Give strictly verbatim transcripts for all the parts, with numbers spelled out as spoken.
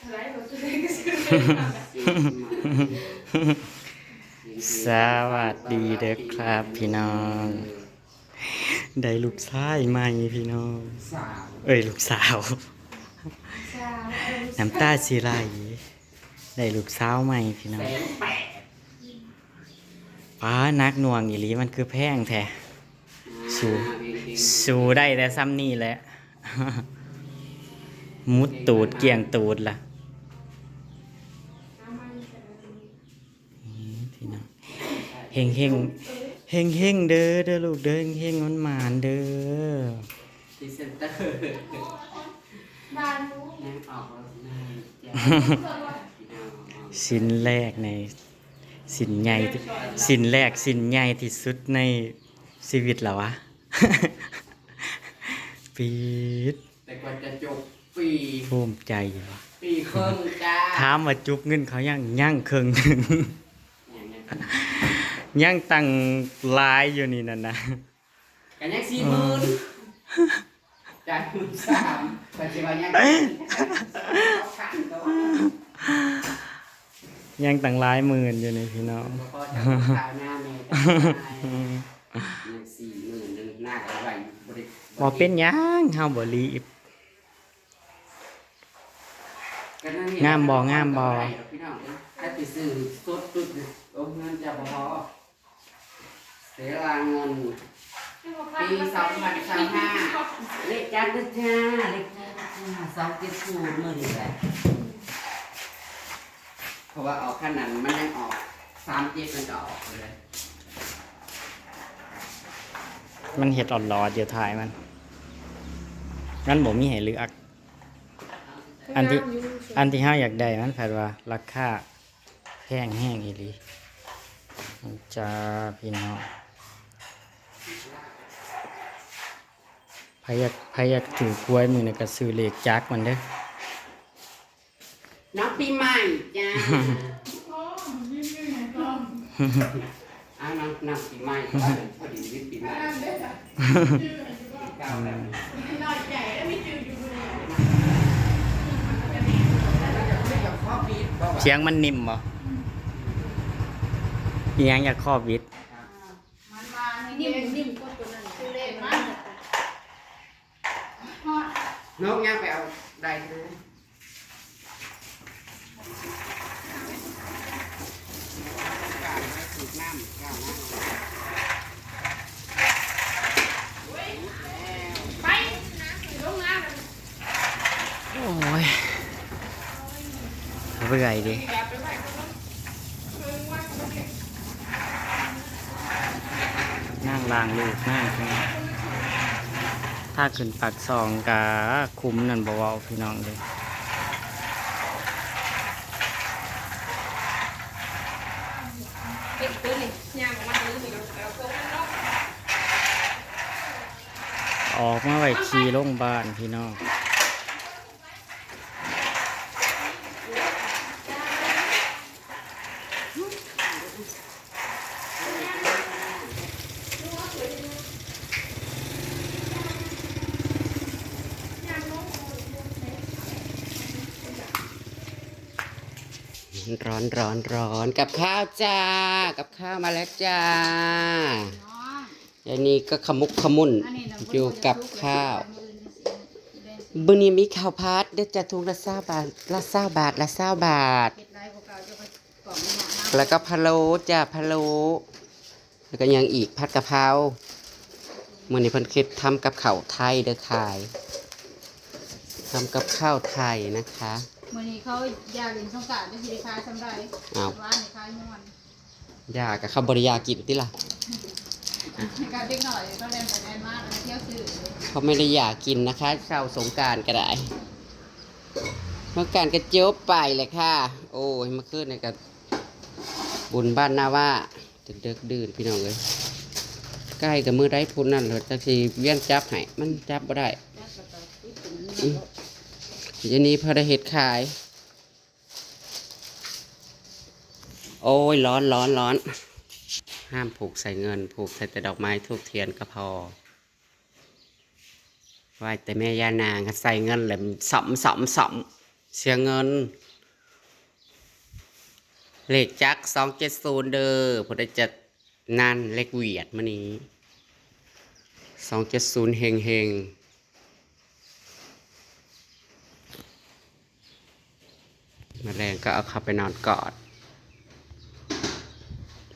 สวัสดีเด้อครับพี่น้อง ได้ลูกชายใหม่พี่น้อง สาว เอ้ย ลูกสาว สาว น้ำตาสิไหล ได้ลูกสาวใหม่พี่น้อง แสนแปด ป๊า หนักหน่วงอีหลี มันคือแพงแท้ สู้ อ่า เฮงๆ สู้ได้แต่ส่ำนี่แหละ มุดตูดเกี่ยงตูดล่ะ อืม พี่น้อง เฮงๆ เฮงๆ เด้อ เด้อลูกเด้อ เฮงๆ หมานๆ เด้อ พรีเซนเตอร์ บานรู้ นางออกรถนางจ้า พี่น้อง ชิ้นแรกใน ชิ้นใหญ่ที่ ชิ้นแรก ชิ้นใหญ่ที่สุดในชีวิตแล้ววะ ปี๊ด แต่กว่าจะจบปี ภูมิใจวะ ปีครึ่งจ้า ถามว่าจุบเงินเขายัง ยังครึ่งหนึ่ง ยัง ยัง ยังตั้งหลายอยู่นี่นั่นนะ กันยังสี่หมื่น จ่ายหมื่นสาม ปัจจุบันยัง ยังตั้งหลายหมื่นอยู่นี่พี่น้อง แล้วก็จะขายหน้าแม่ได้ ยังสี่หมื่นหนึ่ง หน้าก็ไหว บ่ได้ บ่เป็นหยัง เฮาบ่รีบ ก็นั่นนี่ งามบ่ งามบ่ พี่น้อง ถ้าไปซื้อสดจุดเนี่ย โอ้ เงินจะบ่พอ เสียเวลาเงิน ปีสองพันสามห้า เลขจักรนะจ้า เลขจักรนะจ้า สองเจ็ดศูนย์ มื้อนี้แหละ เพราะว่าออกขนาดมันยังออก สามเจ็ด มันก็ออกเลย มันเฮ็ดออดหลอดอยู่ท้ายมัน มันบ่มีให้เลือก อันที่ งามอยู่ อันที่เฮาอยากได้มันผัดว่าราคาแพงแฮงอีหลี จ้าพี่น้อง ไผอยาก ไผอยากถือหวยมื้อนี้ก็ซื้อเลขจักรมันเด้อ น้องปีใหม่จ้า อ้าว น้อง น้องปีใหม่ พอดี พอดีวิทย์ปีใหม่ เก้าแล้ว เสียงมันนิ่มบ่ อีหยังอยากครอบวิทย์ มันมานิ่ม นิ่มกว่าตัวนั้น คือเลขมัน นกย่างไปเอาได้เลย ไป ลงน้ำ โอ้ย เปื่อยดิ นั่งล้างลูกนั่ง ถ้าขึ้นปากซองกะคุ้มนั่นบ่เว้าพี่น้องเด้อ เป็นตัวนี่ย่างออกมาตัวนี้เราเราพวกมันเนาะ ออกมาไว้ขี่ลงบ้านพี่น้อง ร้อนร้อนร้อน กับข้าวจ้า กับข้าวมาแล้วจ้า อันนี้ก็ขมุกขมุน อันนี้นะ อยู่กับข้าว มื้อนี้มีข้าวผัดเด้อจ้ะ ถุงละซาวบาท ละซาวบาท ละซาวบาท เฮ็ดหลายกว่าเก่า เจ้าก็กล่องนี่นะ แล้วก็พะโล้จ้ะ พะโล้ แล้วก็ยังอีก ผัดกะเพรา มื้อนี้เพิ่นคิดทำกับข้าวไทยเด้อขาย ทำกับข้าวไทยนะคะ มื้อนี้เขาอยากเล่นสงกรานต์ จะสิได้ขายส่ำใด อ้าว ว่านี่ขายม่วน อยากกับเขาบ่ได้อยากกินติล่ะ กับเด็กน้อยเขาแล่นไปแล่นมา ก็เที่ยวซื้อ เขาไม่ได้อยากกินนะคะ เช้าสงกรานต์ก็ได้ สงกรานต์ก็จบไปเลยค่ะ โอ้ย เมื่อคืนนี่ก็บุญบ้านนาว่า จนเดิกดื่นพี่น้องเอ้ย ใกล้กับมื้อใดพูนนั่นเลย จักสิเวียนจับให้ มันจับบ่ได้ อืม เดี๋ยวนี้พอได้เฮ็ดขาย โอ้ย ร้อน ร้อน ร้อน ห้ามผูกใส่เงิน ผูกใส่แต่ดอกไม้ธูปเทียนก็พอ ไหว้แต่แม่ย่านาง ใส่เงินแหละ สอม สอม สอม เสียเงิน เลขจักสองเจ็ดศูนย์เด้อ ผู้ใดจะนั่นเลขเวียดมื้อนี้ สองเจ็ดศูนย์ เฮงเฮง มาแรงก็เอาเข้าไปนอนกอด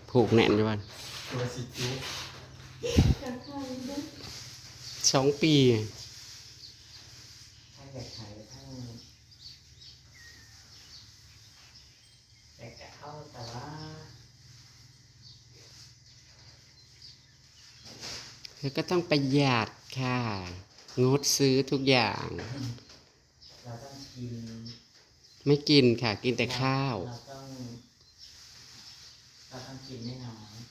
ผูกแน่นอยู่บ้าน ตัวสิจุ สองปี ทั้งอยากขายทั้ง แต่ก็เอาแต่ว่า เธอก็ต้องประหยัดค่ะ งดซื้อทุกอย่าง เราต้องกิน ไม่กินค่ะ กินแต่ข้าว เราต้อง เราต้องกินน้อยๆ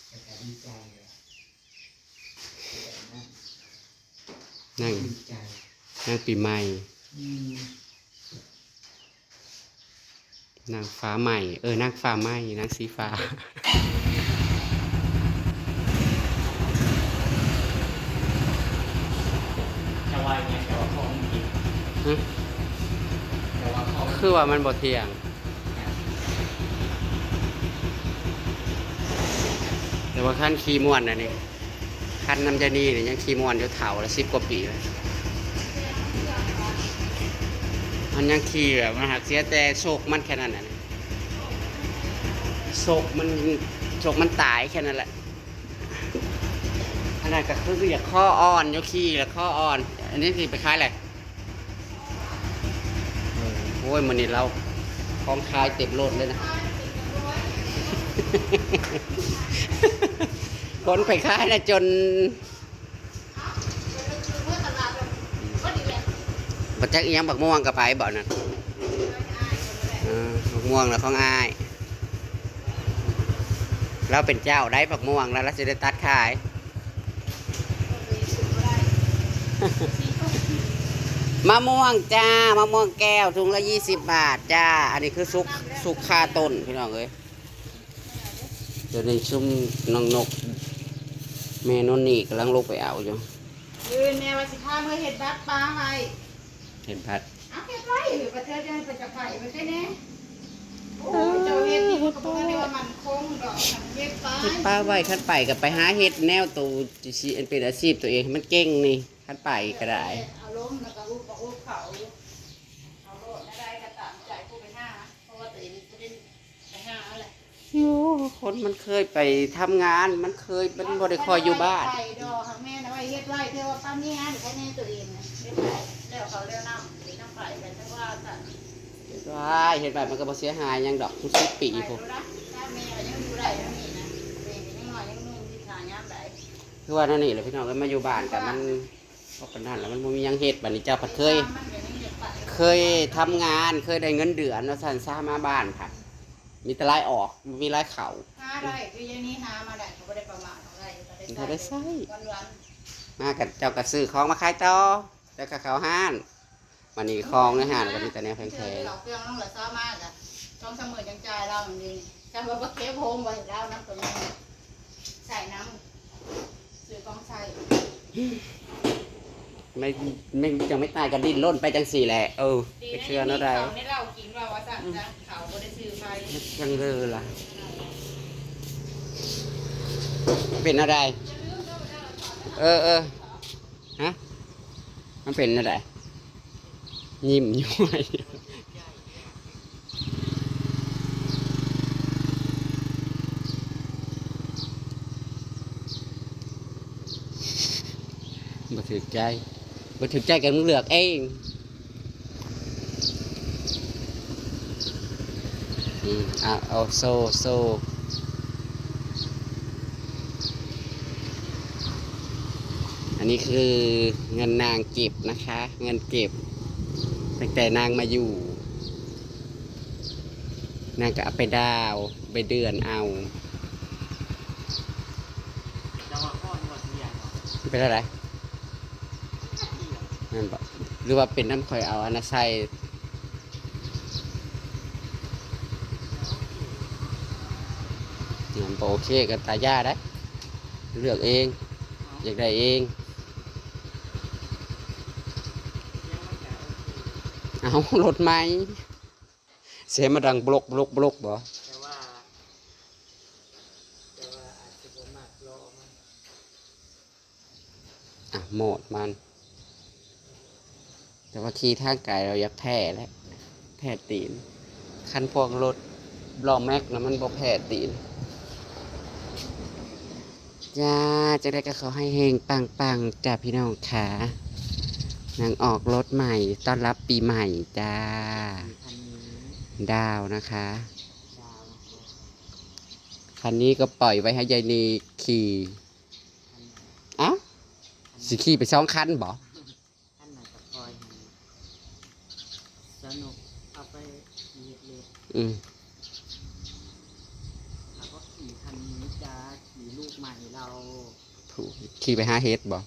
แต่ก็ดีใจเลย นั่ง ดีใจ นั่งปีใหม่ อืม นางฟ้าใหม่ เออ นางฟ้าใหม่ นางสีฟ้า จะว่ายังไง แต่ว่าของมันดี ฮะ แต่ว่าของมัน คือว่ามันบ่เที่ยง แต่ว่าคันขี่ม่วนนะนี่ คันนำยายนีนี่ยังขี่ม่วนอยู่ เฒ่าละสิบกว่าปีแล้ว มันยังขี่แบบ มันหักเสียแต่โชคมันแค่นั้นน่ะ โชคมัน โชคมันตายแค่นั้นแหละ อันนั้นก็คืออยากข้ออ่อนอยู่ ขี่แล้วข้ออ่อน อันนี้สิไปขายอะไร เออ โอ้ย มื้อนี้เราของขายเต็มรถเลยนะ คนไปขายนะจน บักจักอีหยัง บักม่วงก็ไปบ่นั่น เออ บักม่วงแล้วของอ้าย เราเป็นเจ้าได้บักม่วงแล้ว เราสิได้ตัดขาย มะม่วงจ้า มะม่วงแก้ว ถุงละยี่สิบบาทจ้า อันนี้คือสุก สุกคาต้น พี่น้องเอ้ย เดี๋ยวนี้ซุมน้องนก แม่นนนี่กำลังลงไปเอาอยู่ ยืนแม่ว่าสิพาเมื่อเฮ็ดบัตรปลาไว้ เฮ็ดบัตร เอาเฮ็ดไว้ ประเทศจะให้ไปจะไปไปแค่นี้ โอ้ย เจ้าเฮ็ดนี่มันก็บ่ได้ว่ามั่นคงดอก เฮ็ดไป เฮ็ดปลาไว้ คันไปก็ไปหาเฮ็ดแนวตัวสิเป็นอาชีพตัวเองให้มันเก่งนี่ คันไปก็ได้ เอาลงแล้วก็อุบเอาอุบเขา เอาโลด อะไรก็ตามใจผู้ไปหา เพราะว่าตัวเองจะเป็นไปหาอะไร อยู่ คนมันเคยไปทำงาน มันเคย มันบ่ได้คอยอยู่บ้าน ไปดอก แม่นะว่าเฮ็ดไว้เพื่อว่าป้าเมียนี่แค่นี้ตัวเองนะ เฮ็ดไปแล้วเขาเรียกน้ำ เฮ็ดน้ำไปไปทั้งว่ากัน เฮ็ดไว้ เฮ็ดไว้มันก็บ่เสียหายหยังดอก มันสิบปี ไป พุ้น ดูนะ ถ้าแม่ก็ยังอยู่ได้เท่านี้นะ แม่ก็ยังน้อยยังหนุ่ม สิหายามใด คือว่านั่นนี่แหละพี่น้องเอ้ย มาอยู่บ้านก็มัน เพราะปานนั้นแล้วมันบ่มีหยังเฮ็ด บัดนี้เจ้าผัดเคย มันก็ยังเฮ็ดไป เคยทำงาน เคยได้เงินเดือนว่าซั่นซะ มาบ้านผัด มีแต่ลายออก บ่มีลายเข้า หาได้ คือยายนี่หามาได้ เขาบ่ได้ประมาทเอาได้ ก็ได้ใช้ ก็ได้ใช้ วันๆ มากันเจ้าก็ซื้อของมาขายต่อ เจ้าก็เข้าร้าน บัดนี้ของในร้านก็มีแต่แนวแพงๆ เจ้าเครื่องลงละเช้ามาก็สองสามมื้อจังจ่ายเราอย่างนี้ จำว่าบ่เก็บโฮมไว้แล้วนำตัวนี้ ใส่น้ำ ซื้อของใส่ ไม่ ไม่ ยังไม่ตายก็ดิ้นรนไปจังสี่แหละ เออ ดีนะ ไปเชื่อเนาะได้ ยังมีเขาในเหล้ากินว่าว่าสั่งจ้ะ เขาบ่ได้ซื้อไป ยังเลยล่ะ เป็นอะไร เออ เออ ฮะ มันเป็นอะไร ยิ้มย้อย บ่ถือใจ บ่ถือใจก็เลือกเอง อืม อ่ะ เอาโซ่ โซ่ อันนี้คือเงินนางเก็บนะคะ เงินเก็บ ตั้งแต่นางมาอยู่ นางก็เอาไปดาวน์ ไปเดือนเอา เป็นอะไร นั่นบ่ หรือว่าเป็นน้ำข่อยเอาอันนั้นใส่ เนี่ยมันบ่โอเคก็ตายาได้ เลือกเอง อยากได้เอง เอารถไหม เสียงมาดังบลกบลกบลกบ่ แต่ว่า แต่ว่าอาจจะบ่มักล้อมัน อ่ะ โหมดมัน แต่ว่าขี่ทางไกลเราอยากแพ้แหละ แพ้ตีน คันพวกรถล้อแม็กนะมันบ่แพ้ตีน จ้า จังใดก็ขอให้เฮงปังๆ จ้าพี่น้องค่ะ นางออกรถใหม่ ต้อนรับปีใหม่จ้า คันนี้ ดาวนะคะ ดาวนะคะ คันนี้ก็ปล่อยไว้ให้ยายนีขี่ เอ้า สิขี่ไปสองคันบ่ คันไหนก็ปล่อยให้สนุก เอาไปขี่เล่น อืม แล้วก็ขี่คันนี้จ้า ขี่ลูกใหม่เรา ถูก ขี่ไปหาเห็ดบ่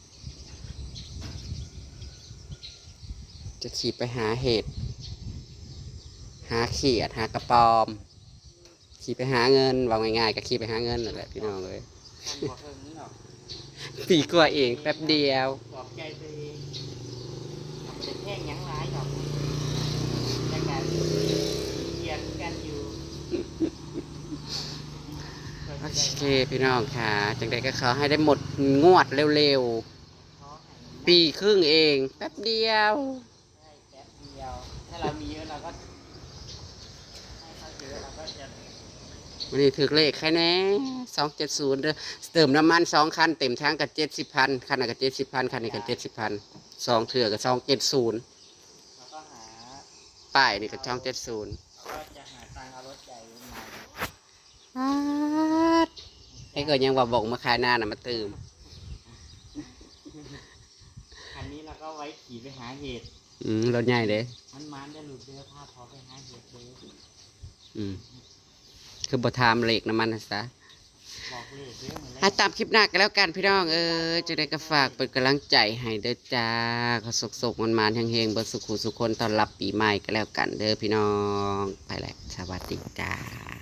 จะขี่ไปหาเห็ด หาเขียด หากระป๋อม ขี่ไปหาเงิน เว้าง่ายๆ ก็ขี่ไปหาเงินนั่นแหละพี่น้องเอ้ย คันบ่เทิงนี่หรอก ปีกว่าเองแป๊บเดียว ปลอบใจตัวเอง เอาไปแท่งหยังหลายดอก แต่ก็เกลียดกันอยู่ โอเคพี่น้องค่ะ จังใดก็ขอให้ได้หมดงวดเร็วๆ ขอให้ ปีครึ่งเอง แป๊บเดียว ใช่ แป๊บเดียว ถ้าเรามีเยอะเราก็ ให้เขาเยอะเราก็จะ วันนี้ถือเลขแค่แน่ สองเจ็ดศูนย์ เด้อ เติมน้ำมันสองคัน เต็มถังกับเจ็ดสิบพัน คันนั้นก็เจ็ดสิบพัน คันนี้ก็เจ็ดสิบพัน สองเทื่อก็สองเจ็ดศูนย์ แล้วก็หา ป้ายนี่ก็สองเจ็ดศูนย์ แล้วก็จะหาตังค์เอารถใหญ่มา ปาด ไอ้ก็ยังว่าบอกมาขายหน้าน่ะมาเติม คันนี้เราก็ไว้ขี่ไปหาเห็ด อืม รถใหญ่เด้ มันมันได้หลุดเด้อ พาพอไปหาเห็ดเด้อ อืม คือบ่ถามเลขน้ำมันนะซะ บอกเลขเด้อ มื้อแรก อ่ะ ตามคลิปหน้ากันแล้วกันพี่น้องเอ้ย จังใดก็ฝากเป็นกำลังใจให้เด้อจ้า ขอสุขๆ มันๆ เฮงๆ เบิดสุขุสุขคนต้อนรับปีใหม่ก็แล้วกันเด้อพี่น้อง ไปแล้ว สวัสดีจ้า